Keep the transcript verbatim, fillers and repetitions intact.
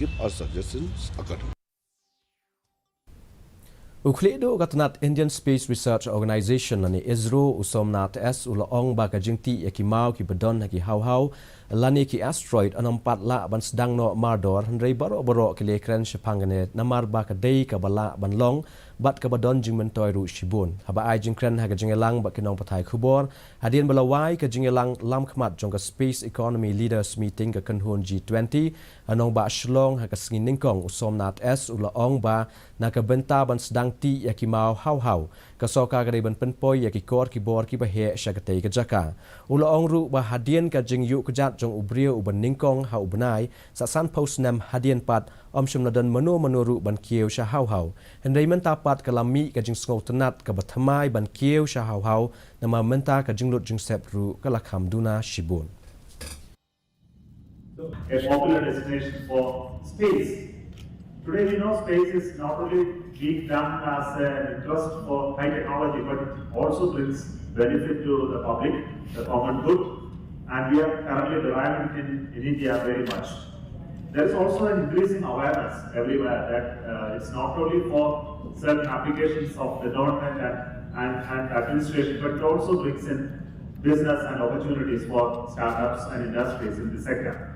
Give our suggestions accordingly. U khlieh duh ka tnat Indian Space Research Organisation lane ISRO, u Somnath S, u la ong ba ka jingtih ïa ki maw kiba don ha ki hawhaw lane ki asteroid ym pat lah ban sdang noh mardor, hynrei baroh baroh ki leh kren shaphang kane namar ba ka dei kaba lah ban long bad kaba don jingmyntoi ruh shibun. Haba ai jingkren ha ka jingïalang bad ki nongpathai khubor hadien ba la wai ka jingïalang lamkhmat jong ka Space Economy Leaders Meeting ka kynhun G twenty ha nongbah Shillong ha ka sngi nyngkong, u Somnath S u la ong ba na ka bynta ban sdang tih ïa ki maw hawhaw, ka sorkar ka dei ban pynpoi ïa ki kor ki bor kiba heh sha katei ka jaka. U la ong ruh ba hadien ka jingïuh kjat jong u briew uba nyngkong ha u bnai, sa sanphew snem hadien pat ym shym la don mano mano ruh ban kiew sha hawhaw. Hynrei mynta pat ka la mih ka jingsngewtynnat kaba thymmai ban kiew sha hawhaw, namar mynta ka jinglut jingsep ruh ka la kham duna shibun. A popular destination for space. Today, we know space is not only being done as an interest for high technology, but it also brings benefit to the public, the common good, and we are currently deriving it in, in India very much. There is also an increasing awareness everywhere that uh, it's not only for certain applications of the government and, and, and administration, but it also brings in business and opportunities for startups and industries in the sector.